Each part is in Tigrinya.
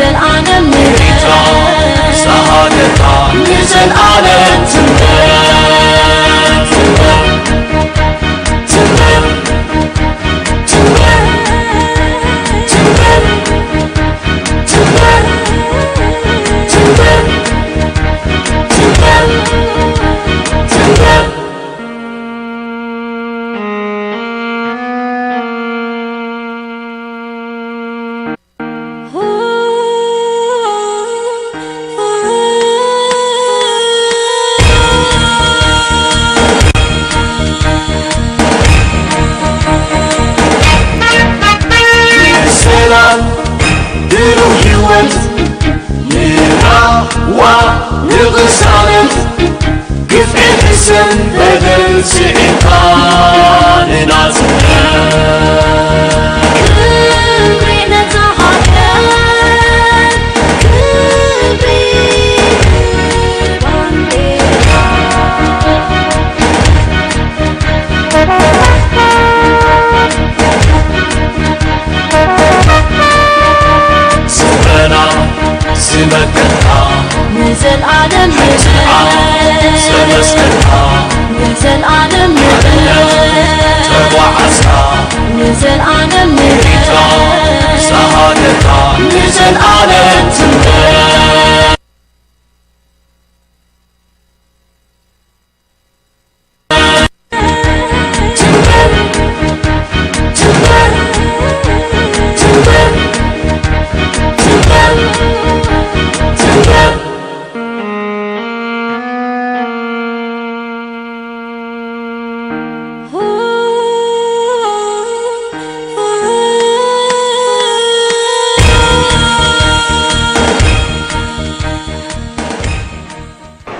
ዘልዓለም ንበል። ንዘልዓለም ትንበር፣ ትንበር፣ ትንበር፣ ትንበር፣ ትንበር፣ ትንበር፣ ትንበር፣ ትንበር፣ ትንበር። ሰላም ብሩህ ህይወት ንራህዋ ንቕሳነት ግፍዒ ሕሰን በደል ስዒርካ ንናጽነት። ክብሪ ነታ ሃገር፣ ክብሪ ባንዴራ። ስረና ዝመከትካ ንዘልዓለም ንበል። ዘመስከርካ ንዘልዓለም ንበል። ተጓዓዝካ ንዘልዓለም ንበል። ሪታ ዝሃገርካ ንዘልዓለም ትንበር።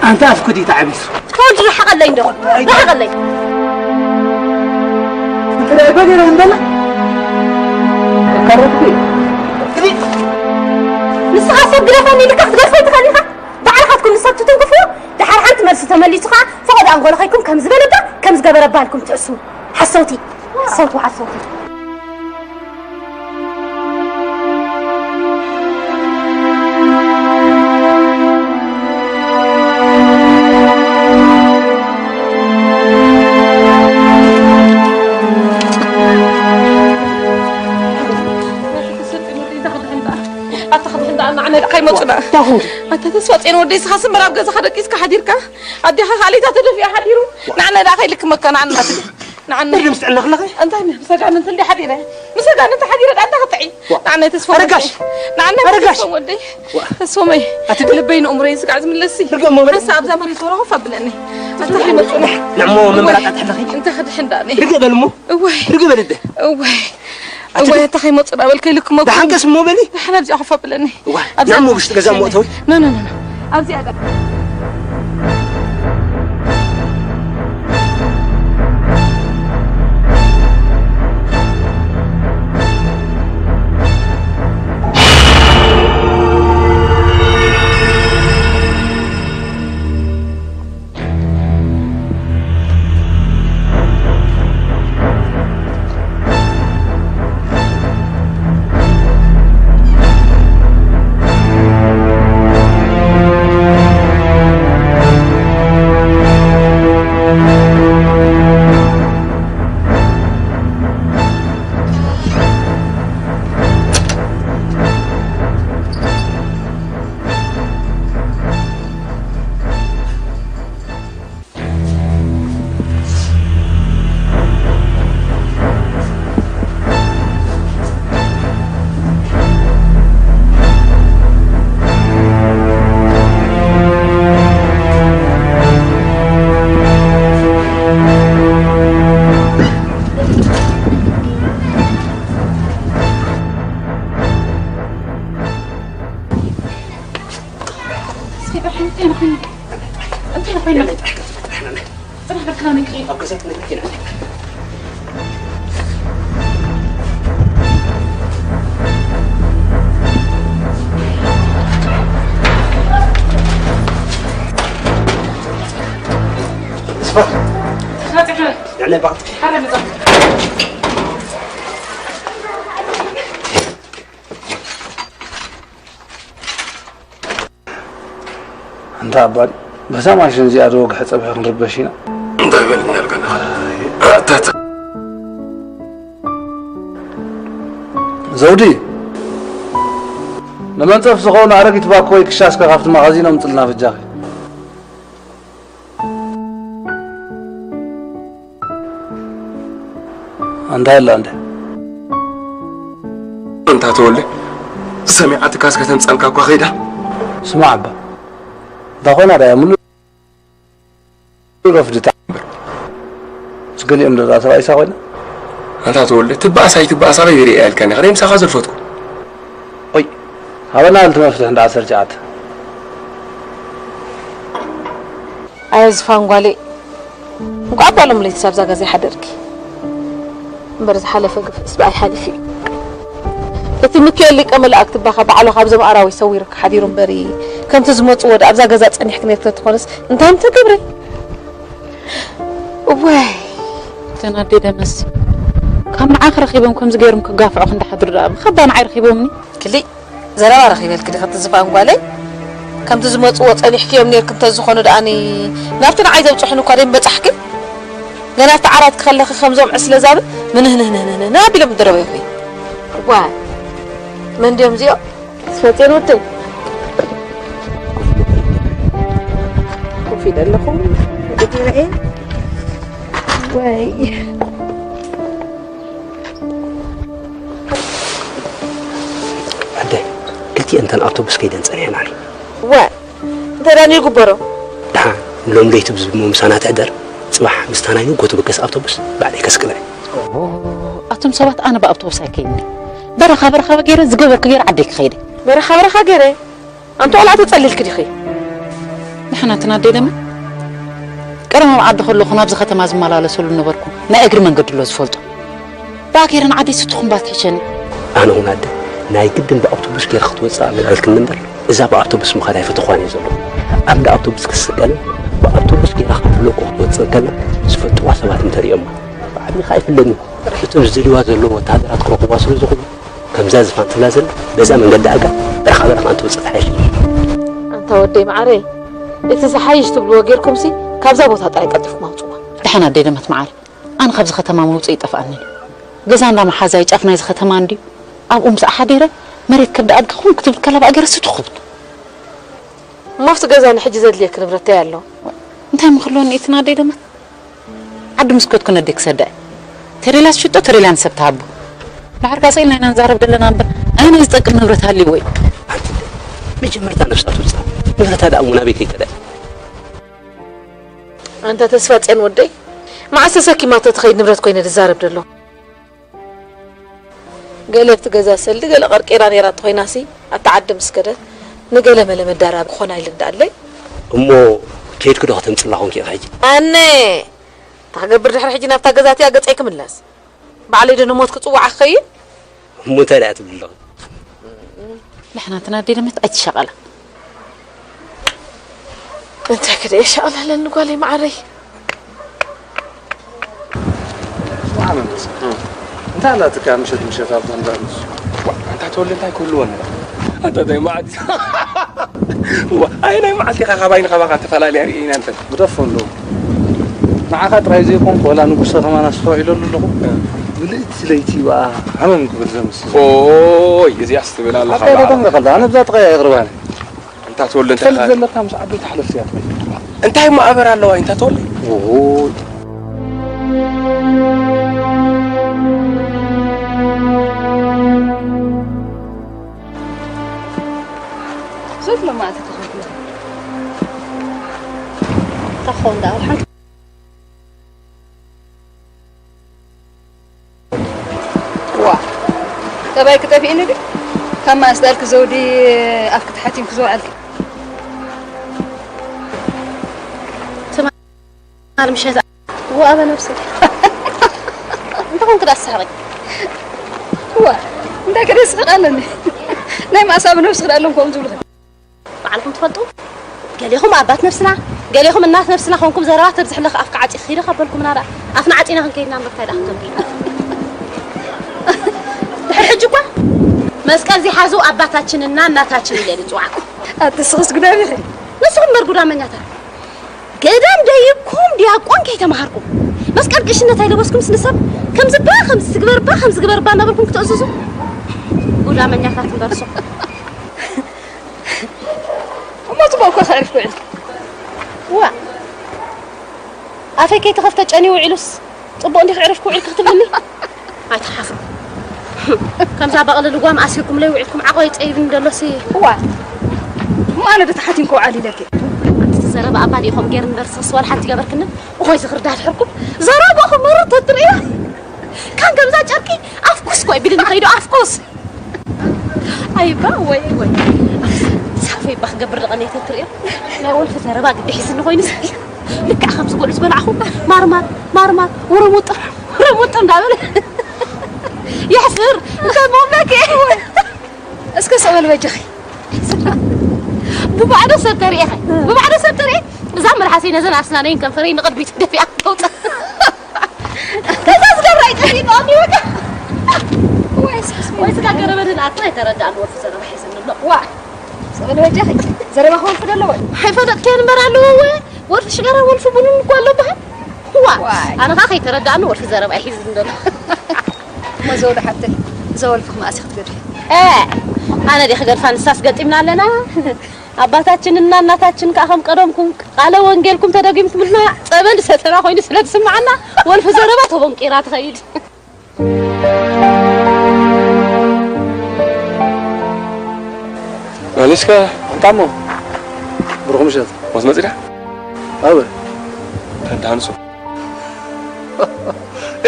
ኣንታ ኣስኩቲ ተዓቢሱ። ተወልዱ፣ ርሓቐለይ እንዶ። ርሓቐለይ። እንተ ደኣ በሊረ እንበላ። ካሮት እኮ እዩ። ንስኻ ሰብ ግደፈኒ ኢልካ ክትገድፎ ኣይትኽእል ኢኻ። ባዕልኻትኩም ንሰብ ትትንክፍዎ፣ ደሓር ሓንቲ መልሲ ተመሊሱ ኸኣ ፈቐዶ ኣንጎሎ ኸይድኩም ከም ዝበለባ፣ ከም ዝገበረባ ኢልኩም ትሕስዉ። ሓሰውቲ። ሓሰውቲ፣ ሓሰውቲ። ኣታ ክድሕን ደኣ ንዓና ደኣ ከይመጹና። እንታይ ኾንኪ? ኣታ ተስፋ ጽዮን ወደይ፣ ስኻስ እምበር ኣብ ገዛኻ ደቂስካ ሓዲርካ፣ ኣዴኻ ካልኢታ ተደፊኣ ሓዲሩ፣ ንዓና ደኣ ከይልክመካ፣ ንዓና ትብል። ንዓና። ምንድን ምስ ጥዕና ከለኺ? እንታይ ነ-፣ ምስ ኣጋንንቲ እንዲ ሓዲረ? ምስ ኣጋንንቲ ሓዲረ ደኣ እንታይ ክትጥዒ? ዋ። ንዓና ተስፋ ኣረ ጋሽ! ወደይ። ንዓና ኣረ ጋሽ! ተስፋ ወደይ። ዋ። ተስፎመይ፣ ኣቲ ድ- ልበይ ንእምሮይ ስጋዕ ዝምለሲ። ርግእ እሞ በል። ሓንሳ ኣብዛ መሬት ወረ ኮፍ ኣብለኒ። ኣታ ከይመጹና። ንዕሞ መንበራጣት ሕለኺ? እንታይ ክድሕን ደኣ እኔ? ርግእ በል እሞ። እወይ። ርግእ በል እደ። እወይ። ኣቲ እወይ፣ ድ- ኣታ ከይመጹና በል፣ ከይልክመኩም። ደሓን ቀስ እሞ በሊ። ደሓን ኣብዚኣ ኮፍ ኣብለኒ። እዋ፣ ኣብዚኣ ንዕሞ ውሽጢ ገዛ እሞ እተዊ። ኖ፣ ኖ፣ ኖ፣ ኖ። ኣብዚኣ ደ- እስኪ ብርሃን፣ እንታይ ነው ኮይኑ? እንታይ ነው ኮይኑ? ጽናሕ በርክና ነግሪ። ኣብ ገዛ ትነግሪ ኪና። እስፋ። ናጽፍ። ያለ ባትኪ። ሐረ መጻ። እንታ ኣባል፣ በዛ ማሽን እዚኣ ዶ ወግሐ ጸብሒ ክንርበሽ ኢና? እንታይ በልኒ ኣልካ? ኣታ፣ ዘውዲ፣ ንመንጸፍ ዝኸውን ኣረጊት ባኮ ወይ ክሻ እስከ ካብቲ ማኻዚን ኣምጽልና በጃኺ። ኣንታ ኣላ እንደ። እንታ ተወልደ፣ ሰሚዓትካ እስከ ተምጻልካ እኳ ኸይዳ። ስማዕ ኣባ፣ እንታ ኾይና ዳያ ምሉ ረፍድታ እምበር። ምስ ገሊኦም ደኣ ተባኢሳ ኮይና። ኣንታ ተወልደ፣ ትበኣስ ኣይትበኣስ ኣበይ ርእያ ኢልካኒ? ከደይ ምሳኻ ዘልፈትኩ። ኦይ፣ ሃበና ልቲ መፍትሕ እንዳ ዓሰርተ ትሽዓተ። ኣየ ዝፋን ጓለይ፣ እንቋዕ ጓሎም ለይቲ ሳብዛ ገዛ ይሓደርኪ። እምበር ዝሓለፈ ግፍዕስ ብኣይ ሓሊፉ እዩ። እቲ ሚካኤል ሊቀ መላእክት ባኻ ባዕሉ ካብዞም ኣራዊት ሰዊሩካ ሓዲሩ እምበሪ፣ ከምቲ ዝመጽዎ ወደ ኣብዛ ገዛ ጸኒሕኪ ነርኪ ተትኾንስ እንታይ ምተገብረ? እዋይ። እተን ኣዴ ደመስ፣ ካብ ንዓኺ ረኺቦም ከምዚ ገይሮም ክጋፍዑ ክንድሓድሩ ደኣ፣ ብኸባ ንዓይ ረኺቦምኒ። ክሊ ዘረባ ረኺበልኪ ዲኺ እቲ ዝፋን ጓለይ? ከምቲ ዝመጽዎ ጸኒሕክዮም ኔርኪ እንተዝኾኑ ደኣኒ፣ ናብቲ ንዓይ ዘብጽሑኒ እኳ ደይምበጻሕክን? ገና ኣብቲ ዓራት ከለኺ ከምዞም ዕስለ ዛብእ ምንህንህንህንህን ኣቢሎም ምድረበይኹ። እዋይ፣ መን ድዮም እዚኦም? ስፈጼን ወደይ። ኮፍ ኢለ ኣለኹ። ወደይ ራኤል። ወይ። ኣደ፣ ክልቲኤን እተን ኣውቶቡስ ከይደን ጸኒሐናኒ። እወ፣ እንታይ ደኣ ይግበሮ? ደሓን፣ ሎም ለይቲ ብዝሞ ምሳና ትሕደር፣ ጽባሕ ምስታ ናይ ንጎ ትብገስ ኣውቶቡስ ባዕለይ ከስቅላ። ኦሆ፣ ኣቱም ሰባት፣ ኣነ ብኣውቶቡስ ኣይከይድን። በረኻ በረኻ ገይረ ዝገበርኩ ገይረ ዓደይ ክኸይደ። በረኻ በረኻ ገይረ? ኣንቲ ቆልዓ ተጸሊልኪ ዲኺ? ንሕና እቲ ናደይ ደማ ቀደም ኣብ ዓዲ ከለኹ ናብዚ ከተማ ዝመላለሰሉ ነበርኩ። ናይ እግሪ መንገዲ ኣሎ ዝፈልጦ። ብኣገይረ ንዓደይ ስቱኹም ባትሕሸኒ። ኣነ እውን ኣደ ናይ ግድን ብኣውቶቡስ ገይረ ክትወፅእ ኣለዋ ኢልክኒ እምበር እዛ ብኣውቶቡስ ምኻድ ኣይፈተኹዋን እየ ዘለኹ። ኣብ እንዳ ኣውቶቡስ ክትስቀልን ብኣውቶቡስ ገይራ ክትብለኮ ክትወፅእ ከላ ዝፈልጥዋ ሰባት እንተሪኦማ ብዓቢኻ ኣይፍለኒ። እቶም ዝደልይዋ ዘለዉ ወታሃደራት ክረኽብዋ ስለ ዝኾኑ ከምዛ ዝፋን ትብላ ዘላ በዛ መንገዲ ኣጋ በረኻ በረኻ እንትወፅእ ተሓይሽ። ኣንታ ወደይ መዓረይ፣ እቲ ዝሓይሽ ትብልዎ ጌርኩምሲ ካብዛ ቦታ ጥራይ ቀልጢፍኩም ኣውፅዋ። ደሓን ኣደይ ደመት መዓረይ፣ ኣነ ካብዚ ከተማ መውፅኢ ይጠፍኣኒ። ገዛ እንዳ መሓዛይ ጫፍ ናይዚ ከተማ እንድዩ። ኣብኡ ምስ ሓዲረ መሬት ከብዲ ኣድጊ ኹም ክትብል ከላ ብኣገረ ስቱ ክብት። እሞ ኣብቲ ገዛ ንሕጂ ዘድልየኪ ንብረት እንታይ ኣሎ? እንታይ ምክልወኒ እቲ ናደይ ደመት? ዓዲ ምስ ከድኩ ነደይ ክሰዳ እየ። ተደልያ ትሽጦ፣ ተደልያ ንሰብ ትሃቦ። ድሓር ካሰ ኢልና ኢና ንዛረብ ዘለና እምበር፣ ኣነ ዝጠቅም ንብረት ሃልይዎ እዩ። ኣንቲ መጀመርታ ነብሳ ትውፅኣ። ንብረታ ደኣ እሞ ናበይ ከይከደ? ኣንታ ተስፋ ጼን ወደይ፣ መዓስ ተሰኪማቶ ትኸይድ ንብረት ኮይነ ዝዛረብ ደሎ? ገለ ኣብቲ ገዛ ሰልዲ ገለ ቀርቂራ ነይራ እንተኾይናሲ፣ ኣብቲ ዓዲ ምስ ከደት ንገለ መለ መዳራቢ ክኾና ኢለ እንዳኣለይ። እሞ ከይድኪ ዶ ከተምፅላ ኮንኪ ኢኺ ሕጂ? ኣነ፣ እንታይ ክገብር ድሕሪ ሕጂ ናብታ ገዛ እቲኣ ገፀይ ክምለስ? ባዕለይ ዶ ንሞት ክፅዋዓ ክኸይድ? እሞ እንታይ ደኣ ትብሊ ኣለኺ? ንሕና እንትና ኣደይ ደመት ኣይትሻቐላ። እንታይ ክደ የሻቐላለኒ ጓለይ መዓረይ። መዓረይ፣ እንታይ ኣላትካ ምሸት ምሸት ኣብዛ እንዳ ንሱ? ዋ፣ ኣንታ ተወልደ እንታይ ክህልወኒ? ኣንታ እንታይ መዓት? ዋ፣ ኣየናይ መዓልቲ ኢኻ ካባይ ንኻባኻ ተፈላልያ ርኢና እንተ? ግደፎ ኣለዉ። ንዓኻ ጥራይ ዘይኮንኩ፣ ዋላ ንጉሰ ከማን ኣስተውዒለሉ ኣለኹ። እ። ምልእቲ ለይቲ በኣ ሃመም ክብል ዘምስል። ኦይ፣ እዚኣስ ትብል ኣለኻ ኣባይ በዓል። ተጠንቀቐላ፣ ኣነ ብዛ ጥቓይ ኣይቕርባን። ኣንታ ተወልደ እንታይ ትፈልጥ ኢኻ? ዘለካ ምስ ዓበይቲ ሓለፍቲ እያ ትኸይድ። እንታይ እሞ ኣበር ኣለዋ ኣንታ ተወልደ? ኦሆ። ሱፍ ለማዕቲ ተኸፍለ። ተኾን ዳ ሓንቲ ዋ፣ ጠባይ ክጠፍእኒ ድዩ? ካብ መኣስ ዳልክ ዘውዲ ኣፍክ ተሓቲምክ ዝውዓልክ? ትማል ምሸት ዋ፣ ኣበ ነብሲ። እንታይ ኮንክ ዳ ትስሕቂ? ዋ፣ እንታይ ከደ ስሕቕ ኣለኒ? ናይ መኣስ ኣበ ነብሲ ክዳ ኣለዎም ከምኡ ዝብሉኺ? ባዕልኹም ትፈልጡ? ገሌኹም ኣባት ነብስና፣ ገሌኹም እናት ነብስና ኮንኩም ዘረባ ተብዝሕለኺ ኣፍካ ዓጺኺ ዶ ካብ በልኩምና ደኣ? ኣፍና ዓጺና ክንከይድና እምበር እንታይ ደኣ ክትብሉ? ድሕሪ ሕጂ እኳ መስቀል ዝሓዙ ኣባታችንና እናታችን ኢለ ዝጽውዓኩም። ኣቲ ስኽስ ግዳም ኢኺ። ንስኹም እምበር ጉዳመኛታት፣ ገዳም ደይብኩም ዲያቆን ከይተማሃርኩም፣ መስቀል ቅሽነት ኣይለበስኩም፣ ንሰብ ከምዚ ባ፣ ከምዚ ትግበር ባ፣ ከምዚ ግበር ባ እናበልኩም ክትእዝዙ፣ ጉዳመኛታት እምበር ንስኹም። እሞ ጽቡቕ እኮ ከዕርፍኩ ውዒልኪ። ዋ፣ ኣፈይ ከይተኸፍተ ጨንዩ ውዒሉስ፣ ጽቡቕ እንዲኺ ዕረፍኩ ውዒልኪ ክትብልኒ? ኣይትሓፍሩ። ከምዛ በቕሊ ልጓም ኣሲርኩምለይ ውዒልኩም ዓቕበይ ጸይብኒ ደሎሲ። እዋ፣ እሞ ኣነ ዶ ተሓቲንኩ ውዓል ኢለኪ? ኣንቲ ዘረባ ኣባ ዲኹም ገይር እምበር ስኽስ ዋላ ሓንቲ ገበርክኒ። እኾይ ዝኽርዳድ ሕርኩም። ዘረባኹም ምርር ተትርእዮ። ካን ከምዛ ጨርቂ ኣፍኩስ ኮይ ቢልኒ ኸይዱ ኣፍኩስ። ኣይባ ወይ ወይ። ሳፈይ ባ ክገብር ደቐነይ ተትርእዮ። ናይ ወልፊ ዘረባ ግዲ ሒዝኒ ኮይኑስ። ልክዕ ከምዚ ጉዕ ዝበላዕኹ ማርማር ማርማር ውርሙጥ ውርሙጥ እንዳበለ። የሕፍር። እንታይ መመኪ? እስከ ስቕ በል በጃኺ። ብባዕዶ ሰብ ተሪኤ ኸ? ብባዕዶ ሰብ ተሪኤ? እዛ መልሓሰይ ነዘን ኣስናነይን ከንፈረይ ንቕድሚት ደፊኣ ተውፅእ። ከዛ ዝገብራ ይጠፊእ ንቐድሚ ወደ። ወይ እስከ ስቕ በል። ወይ ስጋ ገረበንን ኣጥና ኣይተረዳእን ወልፊ ዘረባ ሒዝኒ ኣሎ። ዋ፣ ስቕ በል በጃኺ። ዘረባ ክወልፊ ዶ ኣለዎ? ኣይፈለጥክዮን እምበር ኣለዎ ወይ? ወልፊ ሽጋራ ወልፊ ቡንን እኮ ኣሎ በሃል። ዋ፣ ዋይ። ኣነ ኸዓ ከይተረዳእኒ ወልፊ ዘረባ ይሒዝኒ ዘሎ። እሞ ዘውዲ ሓብተይ፣ እዛ ወልፍኺ መኣስ ክትገድፊ? እ፣ ኣነ ድየ ክገድፋ ንሳስ ገጢምና ኣለና። ኣባታችንና እናታችን ከኣ ከም ቀደምኩም ቃለ ወንጌልኩም ተደጊምኩምልና ጸበል ዝሰተና ኮይኑ ስለ ዝስምዓና ወልፊ ዘረባ ተቦንቂራ ትኸይድ። መሊስካ? እንታሞ? ብሩኽ ምሸት። ሞት መጺዳ? ኣበ? ተዳንሶ።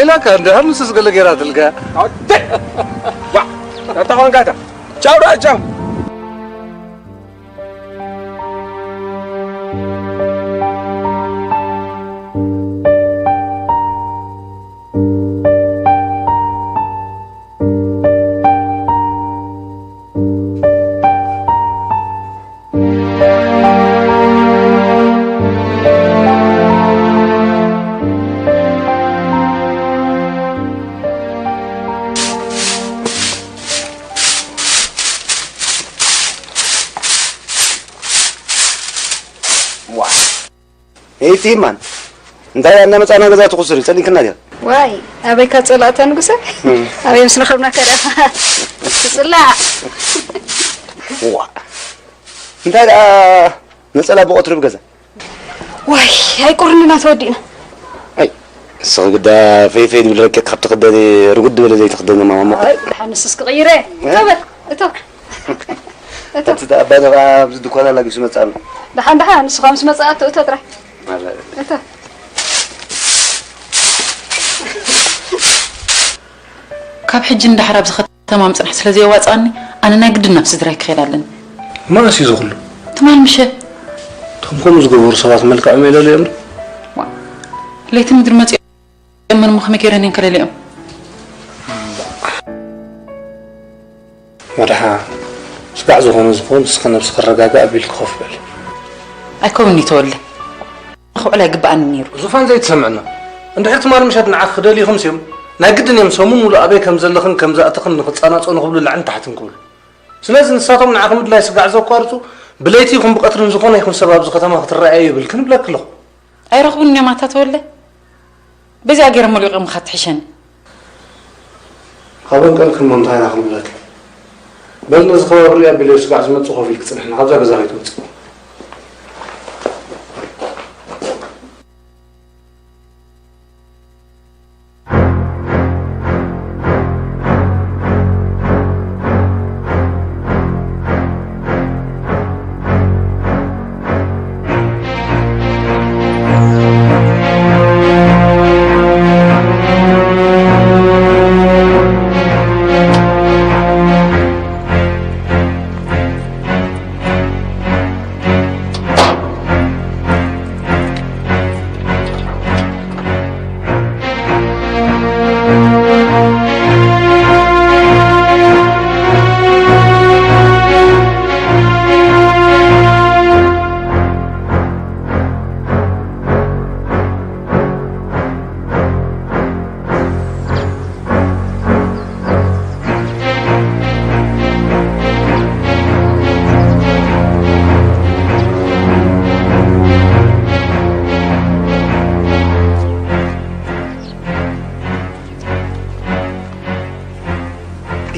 ኢላካ እንደ ሀምስስ ገለ ገይራ ትልካ። ዋ! ኣታ ኾንካ እታ። ቻው ዳ፣ ቻው። ዋ። ኤይ ቲማን፣ እንታይ እናመጻና ገዛ ትኹስሪ? ጸሊእክና ድያ? ዋይ፣ ኣበይ ካብ ጸላእታ ንጉሰ? እም። ኣበይ ምስ ረኸብናካ ደኣ ትጽላእ? ዋ። እንታይ ደኣ ነጸላ ብቐትሩ ብገዛ? ዋይ፣ ኣይቁርንና ተወዲእና። ኣይ፣ ንስኺ ግዳ ፈይ ፈይ ዝብል ረቂቕ ካብ ትኽደኒ ርጉድ ዝበለ ዘይትኽደኒ ማማ። ኣይ፣ ደሓን ንሱስ ክቕይረ። እ? እቶ በል፣ እቶ። እቶ። እቲ ኣባይ ነባ ኣብዚ ድኳን ኣላጊሱ መጻ ኣሎ። ደሓን፣ ደሓን፣ ንሱ ካብ ምስ መጻ እቶ፣ እቶ ጥራይ። ኣረ። እቶ። ካብ ሕጂ ንዳሕር ኣብዚ ከተማ ምጽናሕ ስለ ዘየዋጽኣኒ፣ ኣነ ናይ ግድን ናብ ስድራይ ክኸይድ ኣለኒ። መኣስ እዩ እዚ ኩሉ? ትማል ምሸት። እቶም ከምኡ ዝገበሩ ሰባት መልክዖም የለልዮም ዶ? ዋ፣ ለይቲ ምድሪ መጺኦም እሞ ከመይ ገይረን እየን ከለልዮም? መድሓ፣ ስጋዕ ዝኾነ ዝኾን እስኸ ነብስኺ ረጋጋእ ኣቢልኪ ኮፍ በሊ። ኣይከውንን'ዩ ተወልደ። ክውዕል ኣይግብኣንን ነይሩ። ዙፋን ዘይትሰምዕና። እንድሕር ትማል ምሸት ንዓኺ ክደልዩኺ ምስዮም፣ ናይ ግድን እዮም ሰሙን ሙሉእ ኣበይ ከም ዘለኽን ከም ዝኣተኽን ንኽጸናጸኑ ክብሉ ላዕልን ታሕትን ክብሉ። ስለዚ ንሳቶም ንዓኺ ምድላይ ስጋዕ ዘቋርጹ፣ ብለይቲ ይኹን ብቐትርን ዝኾነ ይኹን ሰብ ኣብዚ ከተማ ክትረኣዩ የብልክን እብለኪ ኣለኹ። ኣይረኽቡን እዮም ኣታ ተወልደ። በዚኣ ገይረ መሊቖምኻ ትሕሸኒ። ካብ እንቀልክን እሞ እንታይ ኢና ክንብለኪ? በል ነዚ ከባቢ ርእ ኣቢለዮ ስጋዕ ዝመጽእ ኮፍ ኢልኪ ጽንሕና፣ ካብዛ ገዛ ከይትወጽእ።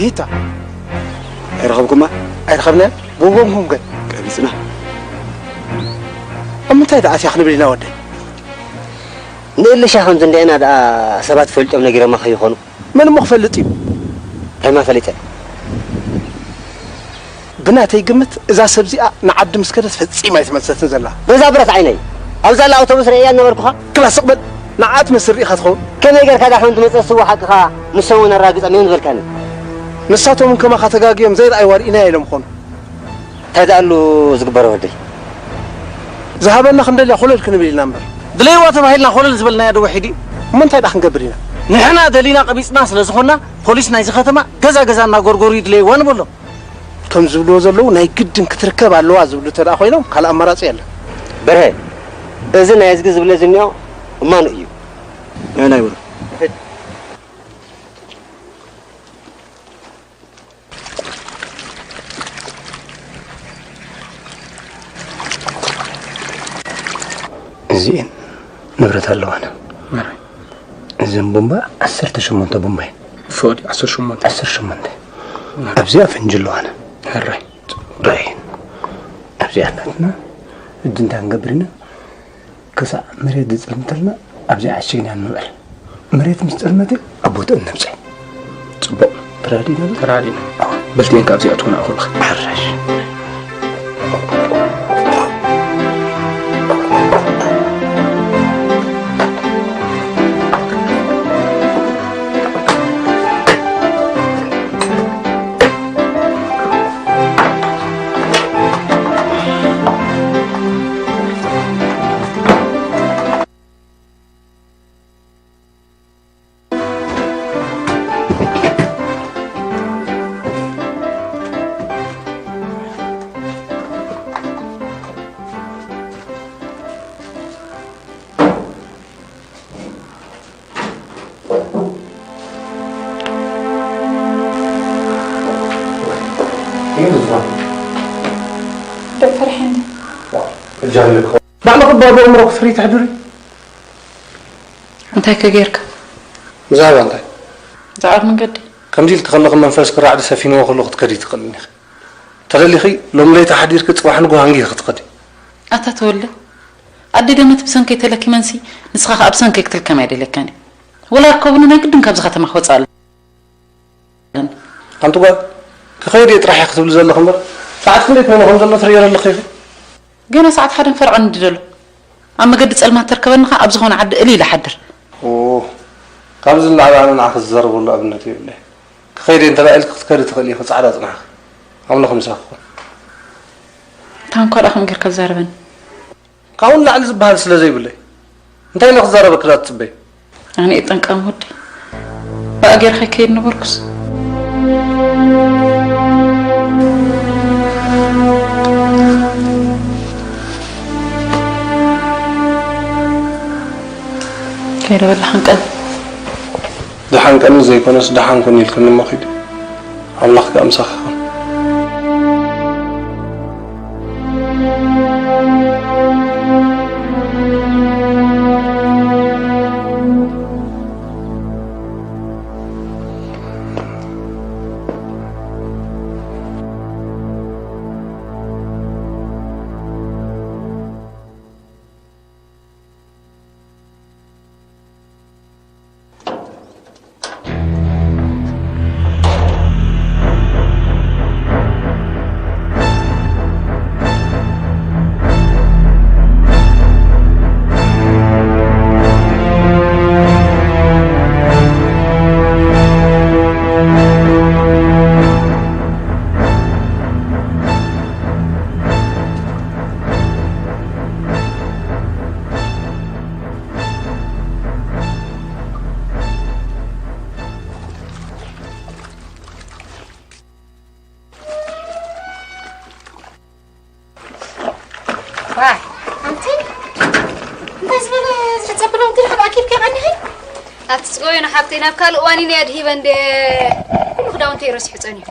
ኒታ። ኣይረኸብኩማ? ኣይረኸብናን? ብጎንኩም ከ? ቀቢጽና። ኣብ ምንታይ ደኣ ኣትያ ክንብል ኢና ወደይ? ንእልሻ ከምዚ እንዲዕና ደኣ ሰባት ፈሊጦም ነጊሮማ ከይኾኑ? መን እሞ ክፈልጥ እዩ? ከይማ ፈሊጠ። ብናተይ ግምት እዛ ሰብ እዚኣ ንዓዲ ምስ ከደት ፈጺማ ኣይትመልሰትን ዘላ። በዛ ብረት ዓይነይ ኣብዛ ኣላ ኣውቶቡስ ርእያ ነበርኩኻ። ክላ ስቕ በል። ንዓኣ ትመስል ርኢኻ ትኸውን። ከመይ ጌርካ ደኣ ከም ትመጽእ ስዋ ሓቅኻ ንሶም እውን ኣራግጾም እዮም ዝበልካኒ። ንሳቶም እውን ከማኻ ተጋግዮም ዘይረኣይዋ ርኢናያ ኢሎም ክኾኑ። እንታይ ደኣሉ ዝግበሮ ወደይ? ዝሃበና ክንደልያ ኮለል ክንብል ኢልና እምበር። ድለይዋ ተባሂልና ኮለል ዝበልናያ ዶ ውሒድ እዩ? እሞ እንታይ ደኣ ክንገብር ኢና? ንሕና ደሊና ቀቢጽና ስለ ዝኾንና ፖሊስ ናይዚ ከተማ ገዛ ገዛ እናጎርጎሩ ይድለይዋ ንበሎ። ከም ዝብልዎ ዘለዉ ናይ ግድን ክትርከብ ኣለዋ ዝብሉ እንተ ደኣ ኮይኖም ካልእ ኣማራጺ የለን። በርሀ፣ እዚ ናይ እዝጊ ዝብለ ዝኒኦ እማኑ እዩ። ናይ ናይ ብሩ። እዚኤን ንብረት ኣለዋና። እዘን ቡምባ ዓሰርተ ሸሞንተ ቡምባ እየን። ፎዲ ዓሰርተ ሸሞንተ። ዓሰርተ ሸሞንተ። ኣብዚኣ ፈንጂ ኣለዋና። ሕራይ። ራይን። ኣብዚኣ ኣላትና። ሕጂ እንታይ ክንገብር ኢና? ክሳዕ መሬት ዝጸልመተልና ኣብዚኣ ዓሺግና ንውዕል። መሬት ምስ ጸልመተ ኣብ ቦትኡ ነብጽሕ። ጽቡቕ። ተራዲና ዶ? ተራዲና። ኣዎ። በልቲኤን ካብዚኣ ትኹን ኣኹልኽ። ሓራሽ። ዶክተር ሕነ። ባዕልኺ ባዶ ኣእምሮኺ ፍርሂ ተሕድሪ። እንታይ ከ ጌርካ? ብዛዕባ እንታይ? ብዛዕባ መንገዲ። ከምዚ ኢልኪ ከለኺ መንፈስኪ ራዕዲ ሰፊንዎ ከሎ ክትከዲ ትኽእሊ ኢኺ። ተደሊኺ ሎሚ ለይቲ ሓዲርኪ ጽባሕ ንግሆ ሃንጊኺ ክትኸዲ። ኣታ ተወልደ፣ ኣደ ገነት ብሰንከይ ተለኪመንሲ ንስኻ ከኣ ብሰንከይ ክትልከም ኣይደልየካን እዩ። ወላ ርከቡኒ ናይ ግድን ካብዚ ከተማ ክወጽእ ኣለኒ። ኣንቲ ጓል፣ ክኸይድ እየ ጥራሕ ኢኺ ክትብሊ ዘለኺ እምበር፣ ሰዓት ክንደይ ኮይኑ ከም ዘሎ ትርእዮ ዘለኺ ኢኺ። ገና ሰዓት ሓደን ፈረቓን እንዲ ዘሎ። ኣብ መገዲ ጸልማት ተርከበኒ ኸኣ ኣብ ዝኾነ ዓዲ እልይ ኢለ ሓድር። ኦ፣ ካብዚ ንላዕሊ ኣነ ንዓኺ ዝዛረበሉ ኣብነት የብለይ። ክኸይድ እየ እንተ ኢልኪ ክትከዲ ትኽእሊ ኢኺ፣ ጻዕዳ ጽናሕኺ። ኣምላኽ ምሳኺ ይኹን። ታንኳ ደኣ ከምኡ ጌርካ ትዛረበኒ? ካብኡ ንላዕሊ ዝበሃል ስለ ዘይብለይ። እንታይ ኢለ ክዛረበኪ ደኣ ትጽበዪ? ኣነ እየ ጠንቃም ወደይ። ብኣ ጌርካ ይከይድ ነበርኩስ። ከይደ በላ ሓንቀን። ዝሓንቀኒ ዘይኮነስ ደሓን ኩን ኢልክኒ እሞ ኪዲ። ኣምላኽ ከኣ ምሳኺ ይኹን። ዋይ፣ ኣንቲ እንታይ ዝበለ ዝሕጸብ ክዳውንቲ ኢኻ ኣኪብካ ቀኒኺ? ኣቲ ጽዮን ሓብተይ፣ ናብ ካልእ እዋን ኢና ድሂበ እንደ ኩሉ ክዳውንተይ ረሲሑ ጸኒሑ።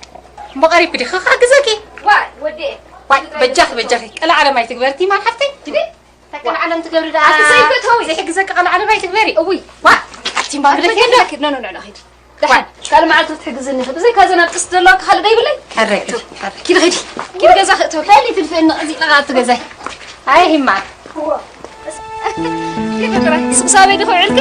እሞ ቀሪብኪ ዲኺ ክሕግዘኪ? ዋይ፣ ወዲኤ። ዋይ፣ በጃኺ፣ በጃኺ፣ ቀልዓለም ኣይትግበርቲ ማን ሓፍተይ። ድቢ? እንታይ ቀልዓለም ትገብሪ ደኣ? ኣቲ ዘይፈተዊ። ዘይሕግዘኪ ቀልዓለም ኣይትግበሪ። እውይ። ዋይ፣ ኣቲ እምባ ኣቲ ብለኪ በጃኺ፣ እንዶ። ኪድ፣ ኖ፣ ኖ፣ ኖ፣ ኖ፣ ኪድ። ደሓን። ዋይ። ካልእ መዓልቲ ክትሕግዝኒ ኢኺ። ብዘይካ እዘን ኣብ ጥስቲ ዘለዋ ካልእ ዶ ይብለይ? ሕራይ፣ ሕራይ። ኪዲ፣ ኪዲ፣ ኪዲ ገዛ ክእትወኪ። ከሊ ትድፍእኒ፣ እዚ ኢልኻ ኣቲ ገዛይ። ኣይ፣ ሂማ። ኪዲ ጥራይ። ስቕ ሳበይ ዲኺ ውዒልኪ?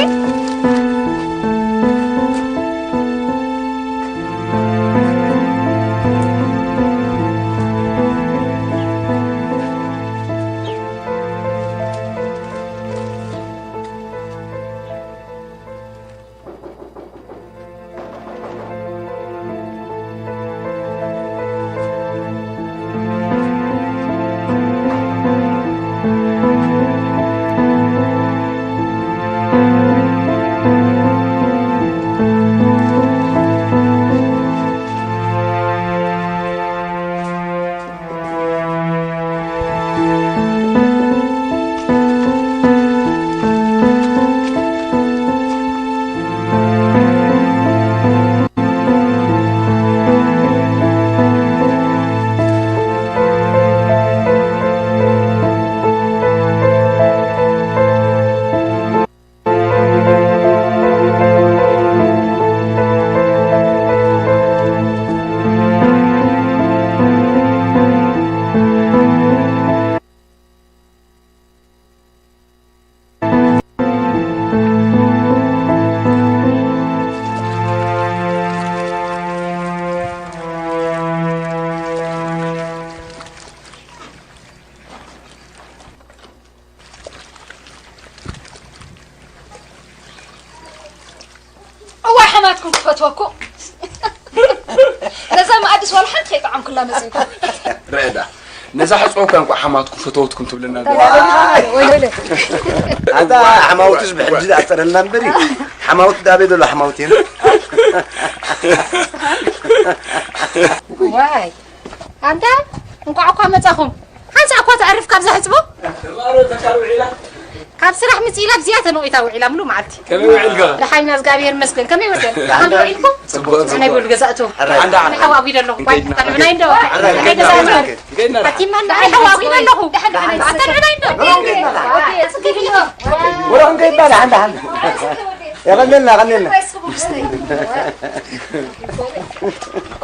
እዋይ ሓማትኩም ክፈትወኩም። ነዛ መኣድስ ዋላ ሓንቲ ከይጠዓምኩላ መጺእኩም። ርአ ደኣ፣ ነዛ ሕጽቦ እኳ እንኳዕ ሓማትኩም ፈተወትኩም ትብለና ኣላ። ኣታ ሓማውትስ ብሕጂ ዝኣጸረልና እምበሪ፣ ሓማውት ዳበይ ዘሎ ሓማውት እየን። ዋይ ኣንታ እንቋዕ እኳ መጻኹም። ሓንሳእ እኳ ተዕርፍ ካብዛ ሕጽቦ። ተማሮ ተካል ውዒላ። ካብ ስራሕ ምጽእ ኢላ ብዝያ ተነቒታ ውዒላ ምሉእ መዓልቲ። ከመይ ውዒልካ? ደሓን ኢና እግዚኣብሔር ይመስገን። ከመይ ወደን? ደሓን ዶ ውዒልኩም? ጽቡቕ፣ ጽቡቕ። ኣነ ይበሉ ገዛእቱ። ሓንዳ፣ ኣነ ሓዋ ኣጉደ ኣለኹ። ዋይ፣ ሓንዳ፣ ተጣልዑና እንዶ። ሓንዳ፣ ናይ ገዛ ሓንዳ። ገይና። ሓቲማ እንዶ፣ ኣነ ሓዋ ኣጉደ ኣለኹ። ኣተልዑና እንዶ። ወላ ክንከይድ ባላ፣ ሓንዳ፣ ሓንዳ። የቐንየልና፣ የቐንየልና።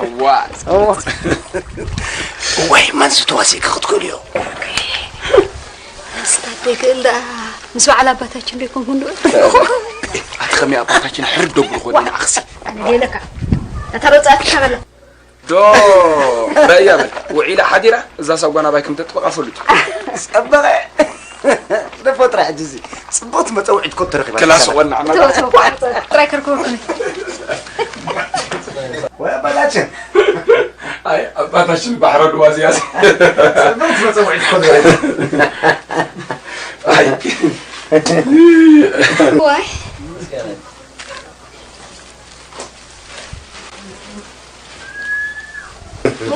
እዋ። እዋ። ወይ መን ዝተዋሲእካ ክትክእልዮ? ስታት ዘይክእል ደኣ ምስ በዓል ኣባታችን ዶ ይኮንኩ እንዶ? ኣቲ ከመይ ኣባታችን ሕርድ ደብሩ ኾነ ንዓኽሲ። ኣነ ገይለካ። እታ ሮፃ ትሻበላ። ዶ በያ በል። ውዒላ ሓዲራ እዛ ሳጓ ናባይ ከም ተጥበቓ ፈሉጥ። ጸበቐ። ንፈጥራ ሕጂ እዚ ጽቡቕቲ መጸውዒት ኮ ተረኺባ። ክላስ ቆልዓ ጥራይ ከርክበኩም። ወይ ኣባታችን። ኣይ ኣባታችን ባሕረ ድዋ ዝያዝ። ጽቡቕቲ መጸውዒት ኮ ተረኺባ። ኣይ። ዋይ።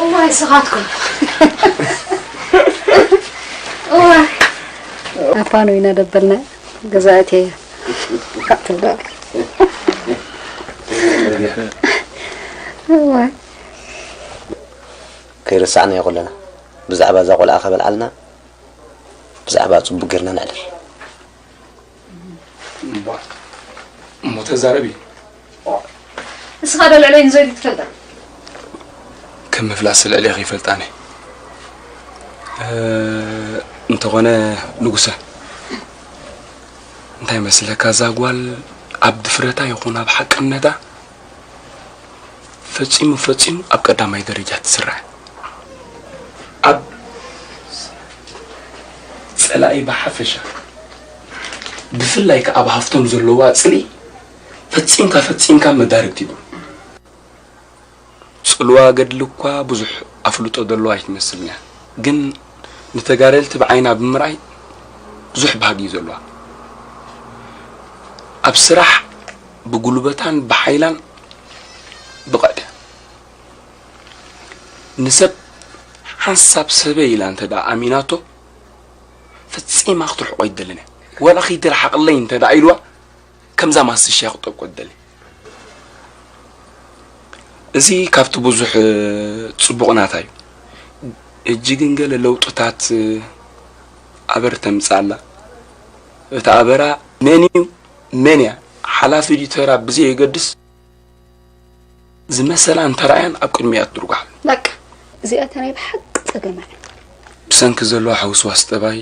እዋይ፣ ስኻትኩም። እዋይ። ኣፋኑ ኢና ደበልና ገዛእቲ እያ። እዋይ። ከይረሳዕናዮ ከለና ብዛዕባ እዛ ቆልዓ ከበልዓልና ብዛዕባ ጽቡቅ ጌርና ነዕልል። እሞ ተዛረቢ። ንስኻ ዶ ልዕለይ ንዘይዱ ትፈልጣ? ከም ምፍላስ ልዕሌኺ ይፈልጣኒ። እ፣ እንተኾነ ንጉሰ፣ እንታይ መስለካ፣ እዛ ጓል ኣብ ድፍረታ ይኹን ኣብ ሓቅነታ ፈጺሙ፣ ፈጺሙ ኣብ ቀዳማይ ደረጃ ትስራዕ። ኣብ ጸላኢ ብሓፈሻ፣ ብፍላይ ከኣ ኣብ ሃፍቶም ዘለዋ ጽልኢ ፈጺምካ፣ ፈጺምካ መዳርግቲ ይብሉ። ጽልዋ ገድሊ እኳ ብዙሕ ኣፍልጦ ዘለዋ ኣይትመስልን እያ፣ ግን ንተጋደልቲ ብዓይና ብምርኣይ ብዙሕ ባህጊ እዩ ዘለዋ። ኣብ ስራሕ ብጉልበታን ብሓይላን ብቐዕ እያ። ንሰብ ሓንሳብ ሰበይ ኢላ እንተ ደኣ ኣሚናቶ፣ ፈጺማ ክትርሕቆ ኣይትደልን እያ። ዋላ ከይትረሓቕለይ እንተ ደኣ ኢልዋ፣ ከምዛ ማስሻ ክጠብቆ ትደሊ። እዚ ካብቲ ብዙሕ፣ እ፣ ጽቡቕ ናታ እዩ። ሕጂ ግን ገለ ለውጥታት፣ እ፣ ኣበር ተምጽእ ኣላ። እታ ኣበራ መን እዩ፣ መን እያ፣ ሓላፊ ድዩ ተራ ብዘየገድስ፣ ዝመሰላ እንተረኣያን ኣብ ቅድሚኣ ትድርጓሓሉ። በቃ፣ እዚኣ እታ ናይ ብሓቂ ጸገማ እያ። ብሰንኪ ዘለዋ ሕውስዋስ ጠባይ፣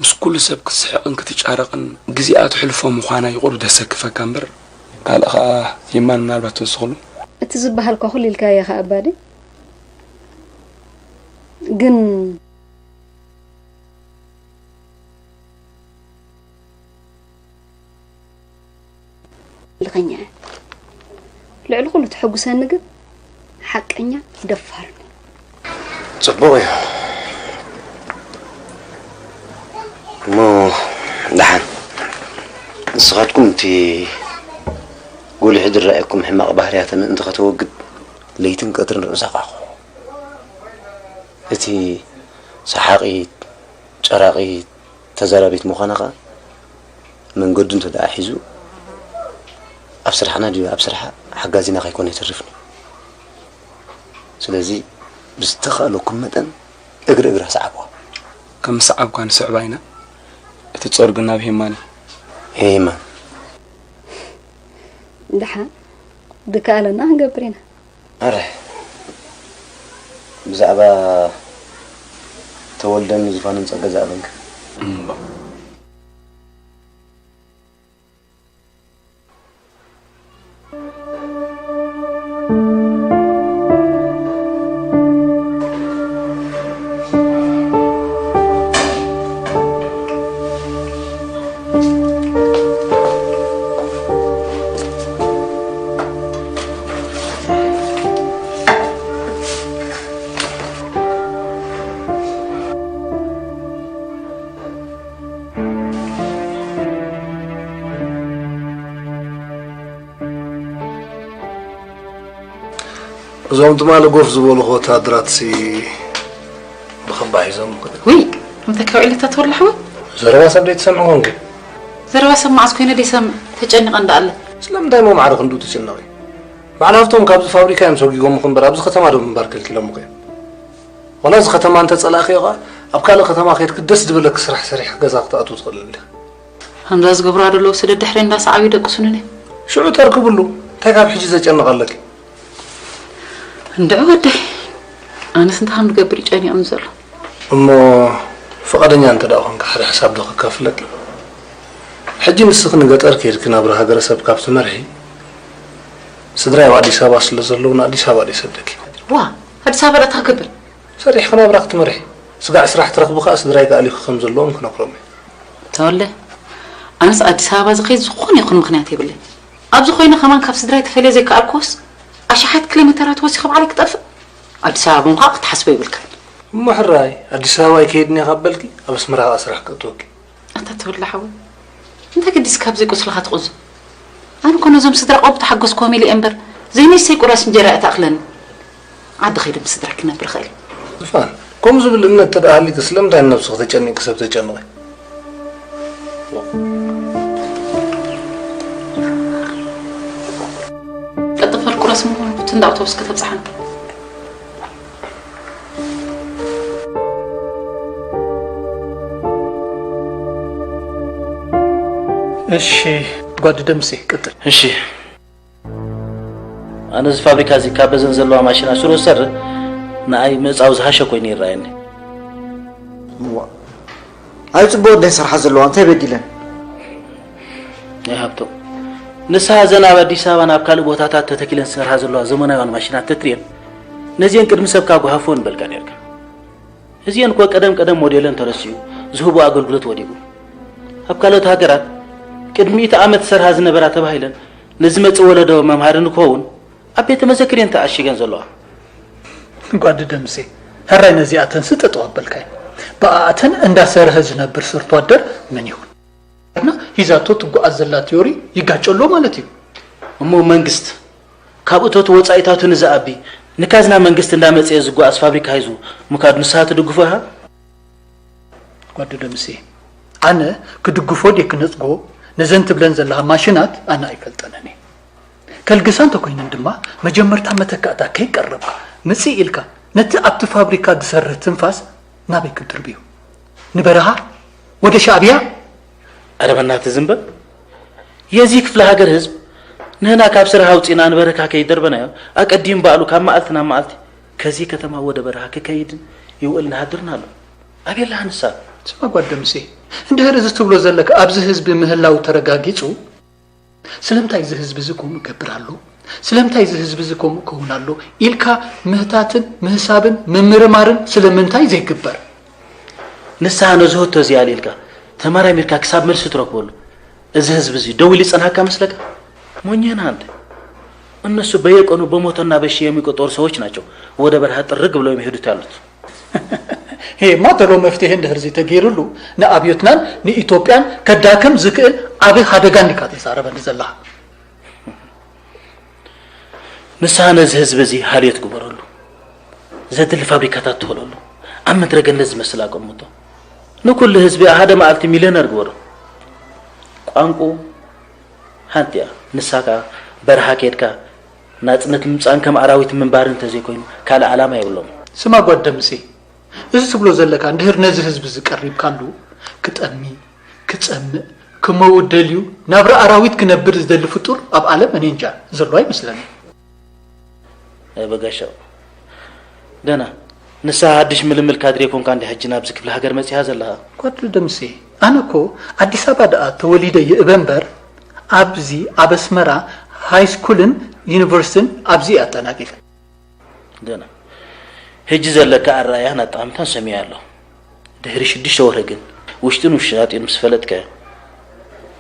ምስ ኩሉ ሰብ ክትስሕቕን ክትጫረቕን፣ ግዜኣ ትሕልፎ ምዃና ይቑር ደሰክፈካ እምበር፣ ካልእ ኸኣ የማን ምናልባት ትወስኽሉ። እቲ ዝበሃል እኳ ኩሉ ኢልካዮ ኸኣ ኣባዲ። ግን ልኸኛ እያ። ልዕሊ ኩሉ ተሐጉሰኒ ግን ሓቀኛ ደፋርን። ጽቡቕ እዩ። እሞ ደሓን ንስኻትኩም እቲ ጎሊሑ ዝረኣየኩም ሕማቕ ባህርያታ ምእንቲ ከተወግድ ለይትን ቀትርን ርእሳ ኳዕኹ። እቲ ሰሓቒት፣ ጨራቒት፣ ተዛራቢት ምዃና ኸኣ መንገዱ እንተ ደኣ ሒዙ ኣብ ስራሕና ድዩ ኣብ ስርሓ ሓጋዚና ከይኮነ ኣይተርፍን እዩ። ስለዚ ብዝተኻእለኩም መጠን እግሪ እግራ ሰዓብዋ። ከም ሰዓብኳ ንስዕባ ኢና። እቲ ጾር ግን ናብ ሄማን እዩ። ሄማን። ደሓን ዝከኣለና ክንገብር ኢና። ኣረ ብዛዕባ ተወልደን ዙፋንን ጸገ ዝኣበንካ። እዞም ትማሊ ጎፍ ዝበሉኻ ወታደራትሲ ብኸምባ ሒዞም። ውይ፣ ከምታ ካብ ዒለታ ተወላሕወ። ዘረባ ሰብ ደይትሰምዕ ኮንኪ። ዘረባ ሰብ መዓዝ ኮይነ ደይሰምዕ፣ ተጨኒቐ እንዳኣለ። ስለምንታይ እሞ ማዕረ ክንድኡ ትጭነቒ? በዓል ሃፍቶም ካብዚ ፋብሪካ እዮም ሰጒጎምኺ እምበር ኣብዚ ከተማ ዶ ምንባር ከልኪሎምኺ እዮም? ዋላ እዚ ከተማ እንተጸላእክዮ ኸኣ ኣብ ካልእ ከተማ ኬድኪ ደስ ዝበለኪ ስራሕ ሰሪሕኪ ገዛ ክትኣትዊ ትኽእሊ ኣለኺ። ከምዛ ዝገብሩዋ ዘለዉ ስደት ድሕረይ እንዳሰዓቡ ይደቅሱኒ። ሽዑ ተርክብሉ፣ እንታይ ካብ ሕጂ ዘጨንቕ ኣለኪ? እንድዒ ወደይ፣ ኣነስ እንታይ ከም ዝገብር እዩ ጨኒቑኒ ዘሎ። እሞ ፍቓደኛ እንተ ደኣ ኾንኪ ሓደ ሕሳብ ዶ ከካፍለኪ? ሕጂ ንስኺ ንገጠር ኬድኪ ናብራ ሃገረሰብ ካብ ትመርሒ፣ ስድራይ ኣብ ኣዲስ ኣበባ ስለ ዘለዉ ንኣዲስ ኣበባ ድየ ሰደኪ? ዋእ፣ ኣዲስ ኣበባ ደኣ እንታይ ክገብር? ሰሪሕኺ ናብራ ክትመርሒ፣ ስጋዕ ስራሕ ትረኽቢ ከኣ ስድራይ ከኣ ኣሊኹ ከም ዘለዎም ክነግሮም እየ። ተወለ፣ ኣነስ ኣዲስ ኣበባ ዝኸይድ ዝኾነ ይኹን ምኽንያት የብለይን። ኣብዚ ኮይነ ከማን ካብ ስድራይ ተፈልየ ዘይከኣልኩዎስ ኣሽሓት ኪሎ ሜተራት ወሲኸ ባዕለይ ክጠፍእ? ኣዲስ ኣበባ ምዃን ክትሓስቦ የብልካን። እሞ ሕራይ ኣዲስ ኣበባ ኣይከይድን እየ ካብ በልኪ ኣብ ኣስመራ ከኣ ስራሕ ክእትወኪ። ኣታ ተወላ ሓወይ፣ እንታይ ገዲስካ ኣብዘይ ቁስልኻ ትቕዙ? ኣነ እኮ ነዞም ስድራ ቆብ ተሓገዝክዎም ኢለ እየ እምበር ዘይነሰይ ቁራስ እንጀራ እያ ትኣኽለኒ። ዓዲ ከይደ ምስ ስድራይ ክነብር እኽእል። ዝፋን፣ ከምኡ ዝብል እምነት እንተ ደኣ ሃልዩኪ ስለምንታይ ንነብስኺ ተጨኒቕኪ ሰብ ተጨንቒ? ቀልጥፍ በል ቁረስ እሞ እቲ እንዳ ኣውቶቡስ ከተብጽሓና። እሺ ጓድ ደምሴ ቀጥል። እሺ ኣነ እዚ ፋብሪካ እዚ ካብ በዘን ዘለዋ ማሽናት ስሩ ዝሰርሕ ንኣይ ምእጻው ዝሃሸ ኮይኑ ይረኣየኒ። እዋ ኣይ ጽቡቕ እንደ ይሰርሓ ዘለዋ እንታይ በዲለን? ኣይ ሃብቶም ንስኻ እዘን ኣብ ኣዲስ ኣበባን ኣብ ካልእ ቦታታት ተተኪለን ዝሰርሓ ዘለዋ ዘመናውያን ማሽናት ተትሪኤን ነዚአን ቅድሚ ሰብካ ጓሃፎ ንበልካ ነርካ። እዚአን እኮ ቀደም ቀደም ሞዴለን ተረሲኡ ዝህቦ ኣገልግሎት ወዲቁ። ኣብ ካልኦት ሃገራት ቅድሚ ሚእቲ ዓመት ዝሰርሓ ዝነበራ ተባሂለን ንዝመጽእ ወለዶ መምሃሪ ንክኸውን ኣብ ቤተ መዘክር እየን ተዓሺገን ዘለዋ። ጓዲ ደምሴ፣ ሕራይ ነዚኣተንሲ ጠጠው ኣበልካዮ። ብኣኣተን እንዳሰርሀ ዝነብር ሰርቶ ኣደር መን ይኹን? እና ሂዛቶ ትጓዓዝ ዘላ ቲዮሪ ይጋጨ ኣሎ ማለት እዩ። እሞ መንግስት ካብ እቶት ወጻኢታቱ ንዝኣቢ ንካዝና መንግስቲ እንዳመጽኤ ዝጓዓዝ ፋብሪካ ሒዙ ምካዱ ንስኻ ትድግፎ ኢኻ? ጓዱ ደምሴ፣ ኣነ ክድግፎ ድየ ክነጽጎ ነዘን ትብለን ዘለኻ ማሽናት ኣነ ኣይፈልጠንን እየ። ከልግሳ እንተኮይነን ድማ መጀመርታ መተካእታ ከይቀረብካ ምጽእ ኢልካ ነቲ ኣብቲ ፋብሪካ ዝሰርህ ትንፋስ ናበይ ክትድርብዮ? ንበረኻ? ወደ ሻዕብያ? ኧረ በናትህ ዝም በል። የዚህ ክፍለ ሀገር ህዝብ ንህና ካብ ስራሕ ኣውፂና ንበረካ ከይደርበናዮ ኣቀዲም ባዕሉ ካብ መዓልቲ ናብ መዓልቲ ከዚ ከተማ ወደ በረኻ ክከይድን ይውዕል ንሃድርን ኣሎ። ኣቤላ ንሳ ስማ ጓድ ደምሴ፣ እንድሕር እዚ ትብሎ ዘለካ ኣብዚ ህዝቢ ምህላው ተረጋጊጹ፣ ስለምንታይ እዚ ህዝቢ እዚ ከምኡ ይገብር ኣሎ፣ ስለምንታይ እዚ ህዝቢ እዚ ከምኡ ክኸውን ኣሎ ኢልካ ምህታትን ምህሳብን ምምርማርን ስለምንታይ ዘይግበር? ንስኻ ነዚ ህቶ እዚ ኣልዒልካ ተመራሚርካ ክሳብ መልሲ ትረክበሉ፣ እዚ ህዝቢ እዚ ደው ኢሉ ይጸንሓካ መስለካ? ሞኝና እንተ እነሱ በየቀኑ በመቶና በሺ የሚቆጠሩ ሰዎች ናቸው ወደ በረሃ ጥርግ ብለው የሚሄዱት ያሉት። ይሄማ ተሎ መፍትሄ እንድሕር ዘይተገይሩሉ ንኣብዮትናን ንኢትዮጵያን ከዳክም ዝክእል ዓቢ ሓደጋ እንዲካ ተዛረበኒ ዘለኻ። ንስኻ ነዚ ህዝቢ እዚ ሃልዮት ግበረሉ። ዘድሊ ፋብሪካታት ትኸለሉ። ኣብ ምድረ ገነት ዝመስል ኣቀምጦ። ንኩሉ ህዝቢ ሓደ መዓልቲ ሚልዮነር ግበሮ። ቋንቁ ሓንቲ እያ። ንሳ ከኣ በረኻ ከይድካ ናጽነት ምምጻእን ከም ኣራዊት ምንባርን እንተዘይኮይኑ ካልእ ዓላማ የብሎም። ስማ ጓድ ደምሴ፣ እዚ ትብሎ ዘለካ እንድህር ነዚ ህዝቢ እዚ ቀሪብካሉ ክጠሚ፣ ክጸምእ፣ ክመውት ደልዩ ናብራ ኣራዊት ክነብር ዝደሊ ፍጡር ኣብ ዓለም እኔ እንጃ ዘሎ ኣይመስለኒ። በጋሻው ደና ንሳ ሓድሽ ምልምል ካድሬ ኮንካ እንዲ ሕጂ ናብዚ ክፍለ ሃገር መጺኻ ዘለኻ? ጓድ ደምሴ፣ ኣነ እኮ ኣዲስ ኣበባ ደኣ ተወሊደ ይእበ እምበር ኣብዚ ኣብ ኣስመራ ሃይስኩልን ዩኒቨርሲቲን ኣብዚ እየ ኣጠናቂቐ። ደና ሕጂ ዘለካ ኣረኣእያን ኣጠማምታን ሰሚዐ ኣለኹ። ድሕሪ ሽዱሽተ ወርሒ ግን ውሽጥን ውሽጣጥን ምስ ፈለጥካዮ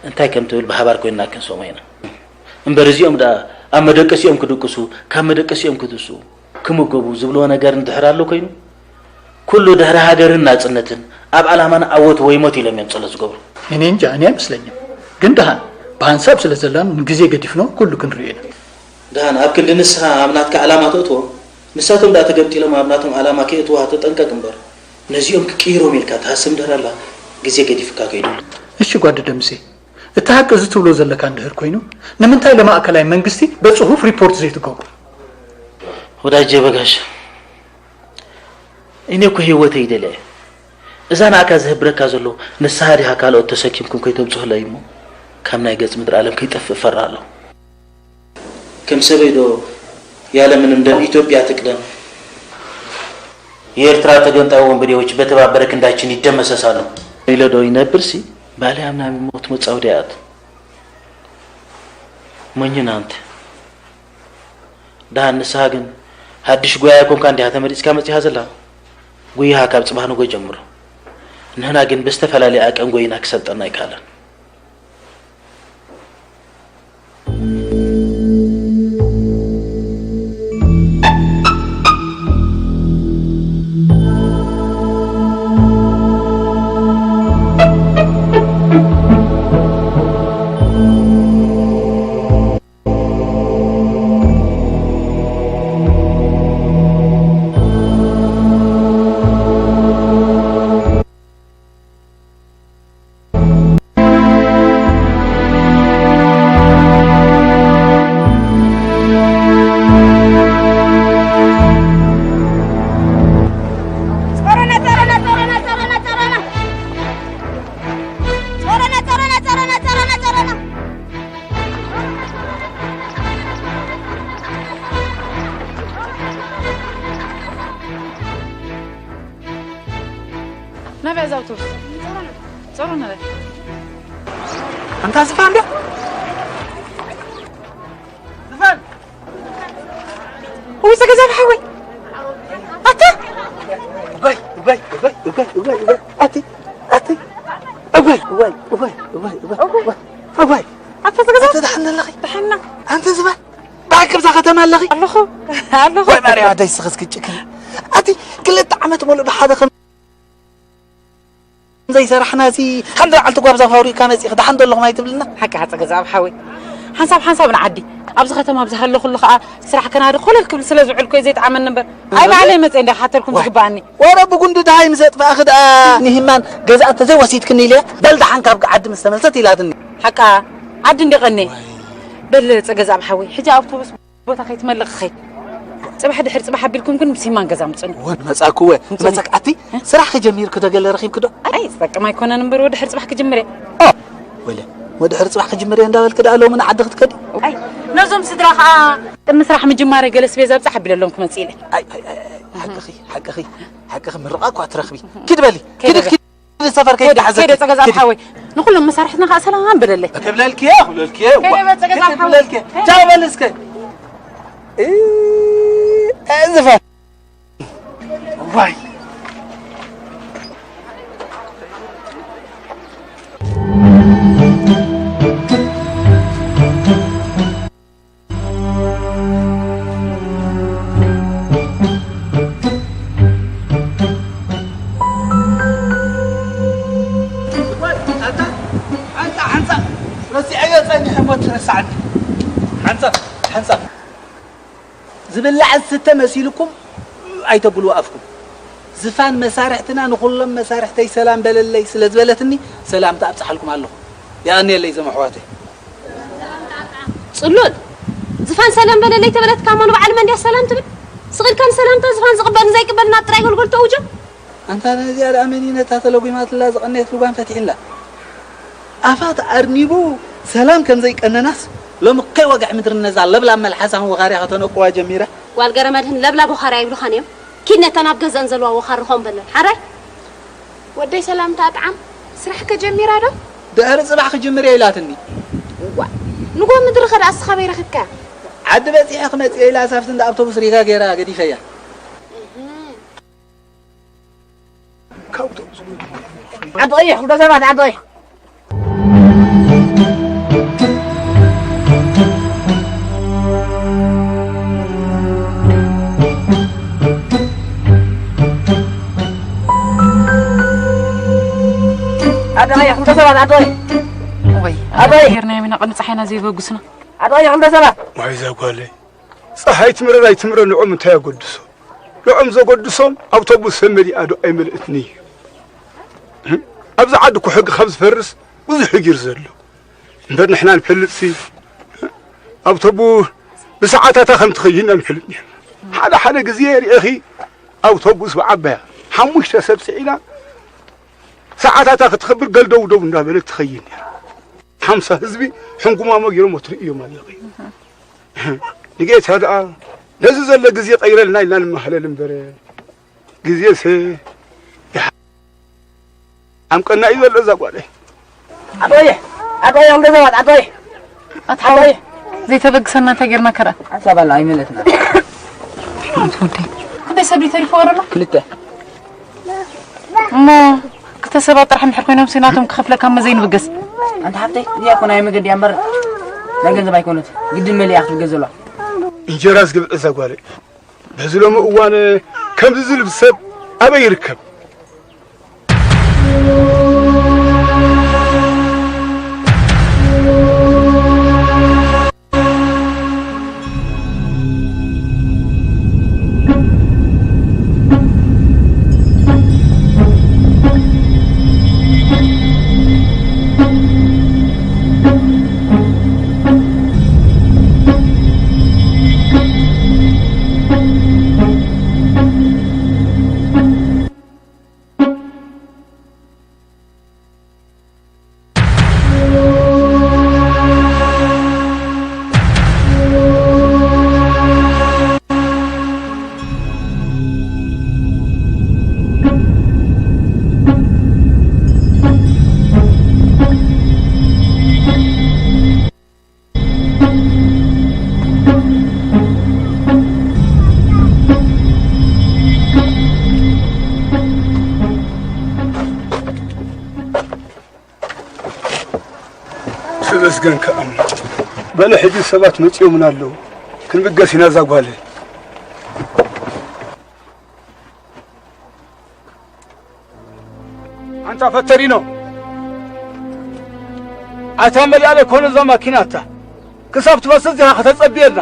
እንታይ ከም ትብል ብሓባር ኮይንና ክንሰምዖ ኢና። እምበር እዚኦም ደኣ ኣብ መደቀሲኦም ክድቅሱ ካብ መደቀሲኦም ክትስኡ ክምገቡ ዝብልዎ ነገር እንድሕር ኣሎ ኮይኑ ኩሉ ድሕሪ ሃገርን ናጽነትን ኣብ ዓላማና ዓወት ወይ ሞት ኢሎም እዮም ጸሎት ዝገብሩ። እኔ እንጃ እኔ ኣይመስለኝም። ግን ደሓን ብሓንሳብ ስለ ዘላን ንግዜ ገዲፍኖ ኩሉ ክንሪኦ ኢና። ደሓን ኣብ ክንዲ ንስኻ ኣብ ናትካ ዓላማ ተእትዎም ንሳቶም ደኣ ተገምጢሎም ኣብ ናቶም ዓላማ ከየእትውኻ ተጠንቀቅ እምበር ነዚኦም ክቅይሮም ኢልካ ትሃስብ እንድሕር ኣላ ግዜ ገዲፍካ ከይዱ። እሺ ጓድ ደምሴ እቲ ሓቂ እዚ ትብሎ ዘለካ እንድህር ኮይኑ ንምንታይ ለማእከላይ መንግስቲ በጽሁፍ ሪፖርት ዘይትገብሩ? ወዳጄ በጋሽ እኔ እኮ ህይወተይ ይደልያ እየ። እዛ ንኣካ ዝህብረካ ዘሎ ንስኻ ዲኻ ካልኦት ተሰኪምኩም ከይተብጽሑለይ እሞ ካብ ናይ ገጽ ምድሪ ዓለም ከይጠፍእ እፈርህ ኣለኹ። ከም ሰበይ ዶ ያለምንም ደም ኢትዮጵያ ትቅደም? የኤርትራ ተገንጣይ ወንበዴዎች በተባበረ ክንዳችን ይደመሰሳሉ። ኢለ ዶ ይነብርሲ ባልያም ናብ ሞት መጻወድያ እያ። ሞኝና እንተ ደሓን ንስኻ ግን ሓድሽ ጎያይ ኮንካ እንዲኻ ተመሪጽካ መጺኻ ዘለኻ። ጉያኻ ካብ ጽባሕ ንጎ ጀምሮ። ንሕና ግን ብዝተፈላለየ ኣቀን ጎይና ክሰልጠና ኣይከኣለን። ናበይ እዛ ኣውቶቡስ? ጾሮና በል። ኣንታ ዝፋን ዶ? ዝፋን! እውይ፣ ጸገዛብ ሓወይ! ኣታ! እባይ፣ እባይ፣ እባይ፣ እባይ፣ እባይ፣ እባይ። ኣቲ፣ ኣቲ! እባይ፣ እባይ፣ እባይ፣ እባይ፣ እባይ፣ እባይ፣ እባይ። ኣታ ጸገዛብ! ኣቲ ደሓን ኣለኺ? ደሓና። ኣንቲ ዝፋን! ብሓቂ ኣብዛ ከተማ ኣለኺ? ኣለኹ፣ ኣለኹ። ወይ ማርያም፣ ኣደይ ስኽስ ክጭክን። ኣቲ ክልተ ዓመት ሙሉእ ብሓደ ከም ዘይሰራሕና እዚ ሓንቲ መዓልቲ ጓብዛ ፋብሪካ መጺኺ ደሓን ዶ ኣለኹም ኣይትብልና? ሓቂ ሓቂ ገዛ ኣብ ሓወይ። ሓንሳብ ሓንሳብ ንዓዲ። ኣብዚ ከተማ ኣብዚ ሃለኹሉ ኸኣ ስራሕ ከናዲ ኮለል ክብል ስለ ዝውዕልኩ እየ ዘይጠዓመኒ እምበር። ኣይ ባዕለይ መጸ እንደ ሓተልኩም ዋይ። ዝግባኣኒ። ወረ ብጉንዲ ደሃይ ምስ ኣጥፋእኺ ደኣ ንሂማን ገዛ እንተዘይወሲድክኒ ኢለ በል ደሓን ካብ ዓዲ ምስ ተመልሰት ኢላትኒ። ሓቃ ዓዲ እንደ ቀኔ። ዋይ። በል ጸገዛ ኣብ ሓወይ። ሕጂ ኣውቶቡስ ቦታ ከይትመልእ ክኸይድ። ጽባሕ ድሕሪ ጽባሕ ኣቢልኩም ግን ምስ ሂማን ገዛ ምጹኒ። ወ-፣ መጻኩ ወ-፣ ምጹኒ። መጻክ ኣቲ እ? ስራሕ ክጀሚርኩ ዶ ገለ ረኺብኩ ዶ? ኣይ፣ ዝጠቅም ኣይኮነን እምበር ወድሕሪ ጽባሕ ክጅምር እየ። ኦ! ወለ፣ ወድሕሪ ጽባሕ ክጅምር እየ እንዳበልክ ደኣ ሎሚ ንዓዲ ክትከዲ? ኣይ፣ እዞም ስድራ ከዓ ቅድሚ ስራሕ ምጅማረ ገለ ስቤዛ ብፃሕ ኣቢለሎም ክመፅእ ኢለ። ኣይ ኣይ ኣይ ኣይ፣ ሓቅኺ ሓቅኺ ሓቅኺ፣ ምርቓ እኳ ትረኽቢ። ኪድ በሊ፣ ኪድ ኪድ፣ ሰፈር ከይደ ሓዘኪ። ጸገዛብ ሓወይ፣ ንኹሎም መሳርሕትና ከዓ ሰላም በለለይ። ክብለልኪ እየ፣ ክብለልኪ እየ። ከይደ በል ጸገዛብ ሓወይ። ቻው በል እስከ። እ፣ ዝፈን ዋይ። ሓንሳብ፣ ሓንሳብ፣ ረሲዐዮ ጸኒሐ እሞ ትረስዓኒ። ሓንሳብ፣ ሓንሳብ። ዝብላዕ ዝስተ መሲልኩም ኣይተጉልዎ ኣፍኩም። ዝፋን መሳርሕትና ንኹሎም መሳርሕተይ ሰላም በለለይ ስለ ዝበለትኒ ሰላምታ ኣብጽሓልኩም ኣለኹ። የቐንየለይ እዞም ኣሕዋተይ። ጽሉል፣ ዝፋን ሰላም በለለይ ተበለትካ እሞ ንበዓል መን ድያ ሰላም ትብል? ስቕ ኢልካ ንሰላምታ ዝፋን ዝቕበልን ዘይቅበልን ኣብ ጥራይ ጎልጎል ተውጆ? ኣንታ ነዚኣ ደኣ መን እዩ ነታ ተለጒማትላ ዝቐነየት ልጓም ፈቲሕላ? ኣፋ ተኣርኒቡ ሰላም ከም ዘይቀነናስ፣ ሎሚ ከይ ወግዒ ምድሪ ነዛ ለብላብ መልሓሳም ወኻርያ ከተነቁዋ ጀሚራ። ጓል ገረመድህን ለብላብ ወኻርያ ይብሉኻን እዮም። ኪድ ነተን ኣብ ገዘን ዘለዋ ወኻርኾም በለን። ሓራይ? ወደይ ሰላምታ ኣጥዓም፣ ስራሕ ከጀሚራ ዶ? ድሕሪ ጽባሕ ክጅምር እየ ኢላትኒ። እዋ፣ ንጎ ምድሪ ኸ ደኣ እስኻ በይ ረኺብካያ? ዓዲ በጺሐ ክመጽእ እየ ኢላ ሳፍቲ እንዳ ኣውቶቡስ ሪጋ ገይራ ገዲፈያ። ዓዲ ቀይሕ፣ ክልተ ሰባት ዓዲ ቀይሕ። ዓዲ ቀይሕ፣ ክልተ ሰባት ዓዲ ቀይሕ። ወይ፣ ዓዲ ቀይሕ። ጌርና ኢና ቅድሚ ጸሓይና ዘይበጉስና። ዓዲ ቀይሕ፣ ክልተ ሰባት። ዋይ፣ እዛ ጓለይ። ጸሓይ ትምረር ኣይትምረር ንዖም እንታይ ኣገድሶም? ንዖም ዘገድሶም ኣውቶቡስ ሰብ መሊኣ ዶ ኣይመልእትን እዩ። ኣብዚ ዓዲ እኮ ሕጊ ካብ ዝፈርስ ብዙሕ ሕጊ እዩ ዘሎ። እምበር ንሕና ንፈልጥሲ ኣውቶቡስ ብሰዓታታ ከም ትኸይድ ኢና ንፈልጥ ነርና። ሓደ ሓደ ግዜ ርኢኺ ኣውቶቡስ ብዓባያ ሓሙሽተ ሰብ ጽዒና ሰዓታታ ክትኸብር ገልደው ደው እንዳበለት ትኸይድ ነይራ። ሓምሳ ህዝቢ ሕንጉማሞ ገይሮም ትርእዮም ኣለኺ። ንጌታ ደኣ ነዚ ዘሎ ግዜ ቀይረልና ኢልና ንመሃለል እምበር፣ ግዜስ ይሓ-፣ ኣምቀና እዩ ዘሎ እዛ ጓለይ። ኣቶ ይሕ፣ ኣቶ ይሕ፣ ክልተ ሰባት፣ ኣቶ ይሕ። ኣታ ሓወይ፣ ዘይተበግሰና እንታይ ጌርና ከራ? ሓንሳብ ኣላ ኣይመለትና። ኣንተ ወደይ። ክንደይ ሰብ ድዩ ተሪፍዎ ዘሎ? ክልተ። እሞ ክልተ ሰባት ጥራሕ እንድሕር ኮይኖም ሲ ናቶም ክኸፍለካ እሞ ዘይንብገስ። ኣንታ ሓፍተይ፣ እዚኣ እኮ ናይ መገዲ እያ እምበር ናይ ገንዘብ ኣይኮነት። ግድን መሊኣ ክትብገስ ዘለዋ። እንጀራ ዝግብዕ እዛ ጓለይ። በዚ ሎሚ እዋን ከምዚ ዝልብ ሰብ ኣበይ ይርከብ? ተመስገንካ ኣምላኽ። በለ ሕጂ ሰባት መጺኦምና ኣለዉ። ክንብገስ ኢና እዛ ጓለይ። ኣንታ ፈተሪኖ፣ ኣታ መሊኣ ዶ ኮነ እዛ ማኪና ኣታ? ክሳብ ትፈስስ ዲኻ ከተጸብየና?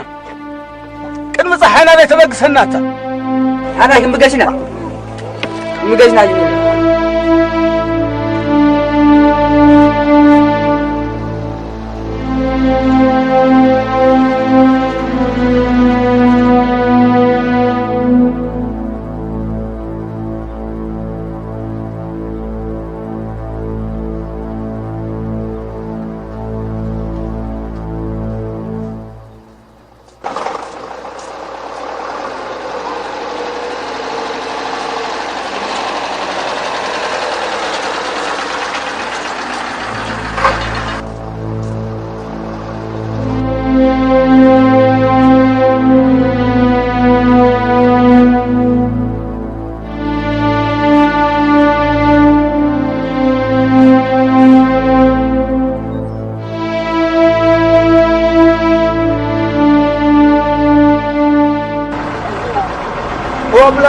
ቅድሚ ጸሓይና ዘይተበግሰና ኣታ። ኣና ክንብገሽ ኢና። ክንብገሽ ኢና ዝብል።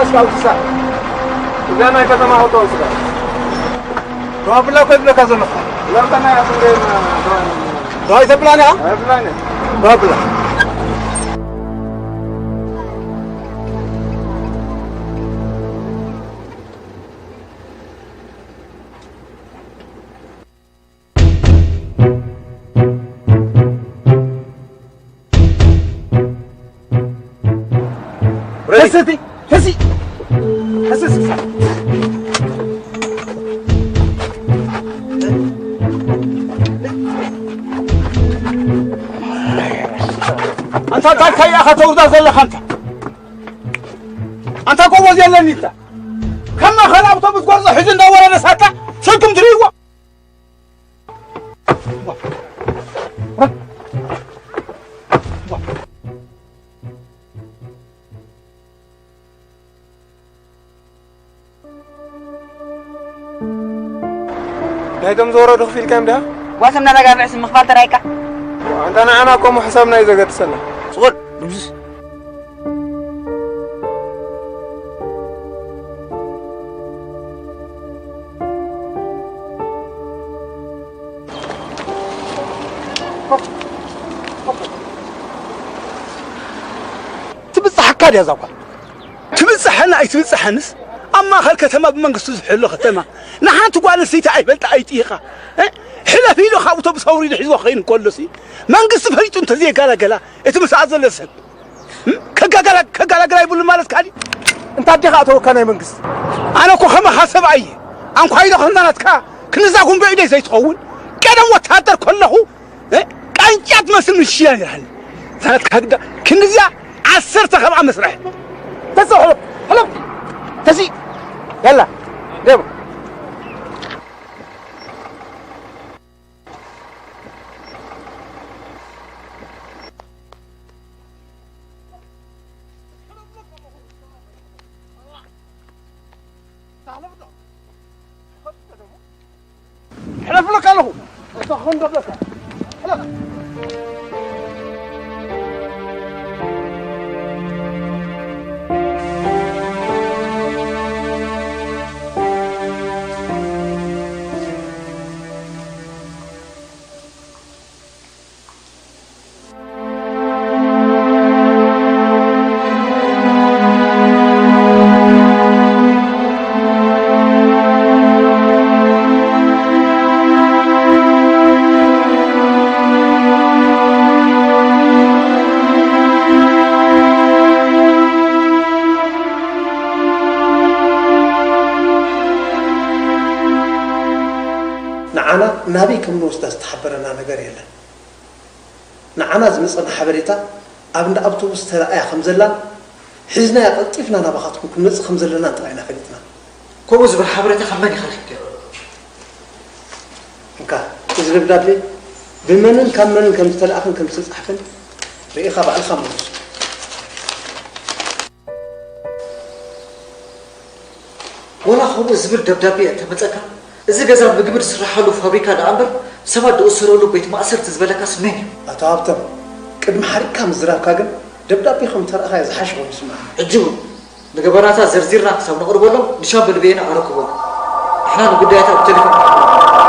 እስካብ ስሳ እዛ ናይ ከተማ ሆቶ ስጋ ዶብላ ከድለካ ዘለኹ ላምታ ናይ ኣስንገ ዶይ ተብላና ዶብላና ዶብላ ረስቲ ሕዚ ሕዚ ስሳ ኣንታ እንታይ ኢኻ ተውርዳ ዘለኻ ኣንታ ኣንታ ጎበዝ የለኒ ኢልካ ካብ ማእኸል ኣውቶቡስ ጎርዞ ሕጂ እንዳወረደ ሳካ ስልኩም ትርእይዎ ናይቶም ዝወረዱ ክፊልካዮም ድያ? ጓሶም ናተጋብዕ ስም ምኽፋል ተራይካ። ኣንታ ንዓና እኮ ምሕሳብና እዩ ዘገድሰና። ስቑል ድምስስ። ትብጽሓካ ድያ እዛ ጓል? ትብጽሐን ኣይትብጽሐንስ ኣብ ማእኸል ከተማ ብመንግስቲ ዝሕሎ ከተማ ንሓንቲ ጓል ኣንስተይቲ ኣይፈልጣ ኣይጥይቓ እ? ሕለፍ ኢሉ ካብ ኣውቶቡስ ኣውሪዱ ሒዝዋ ክኸይን እንከሎሲ መንግስቲ ፈሊጡ እንተዘየጋላገላ እቲ ምስኣ ዘሎ ሰብ እም? ከጋጋላ- ከጋላግላ ይብሉ ማለት ካሊ እንታይ ዲኻ ኣተወካ ናይ መንግስቲ ኣነ እኮ ከማኻ ሰብኣይ እየ ኣንኳይ ዶ ከምዛ ናትካ ክንዛ ጉንበ ኢደይ ዘይትኸውን ቀደም ወታደር ከለኹ እ? ቃንጫ ትመስል ምሽያ ይርሃኒ ዛናትካ ግዳ ክንድዚኣ ዓሰርተ ከምኣ መስርሕ ተስእ ሕለፍ ሕለፍ ተስእ ያላ ደብ ሕለፍለካ ኣለኹ እታ ኾንዶ ብለካ ሕለፍ ንዓና ናበይ ከም ንወስዳ ዝተሓበረና ነገር የለን። ንዓና ዝመጸና ሓበሬታ ኣብ እንዳ ኣውቶቡስ ተራእያ ከም ዘላን ሒዝናያ ቀልጢፍና ናባኻትኩም ክንመጽእ ከም ዘለናን ጥራይ ኢና ፈሊጥና። ከምኡ ዝበል ሓበሬታ ካብ መን ኢኻ ረኺብካዮ? እንካ እዚ ደብዳቤ ብመንን ካብ መንን ከም ዝተላእኸን ከም ዝተጻሕፈን ርኢኻ ባዕልኻ መልሱ። ወላ ከምኡ ዝብል ደብዳቤ እንተመጸካ፣ እዚ ገዛ ምግቢ ዝስርሓሉ ፋብሪካ ደኣ እምበር ሰባት ዝእሰረሉ ቤት ማእሰርቲ ዝበለካስ መን እዩ? ኣቶ ሃብቶም፣ ቅድሚ ሓሪቕካ ምዝራብካ ግን ደብዳቤ ከም ተረኣኻዮ ዝሓሸ ኮይኑ ይስምዓኒ። ሕጂ እውን ንገበናታ ዘርዚርና ክሳብ ነቕርበሎም ንሻምበል በየነ ኣረክቦም። ንሕና ንጉዳያታ ብቴሌፎን ክንሓልፎ።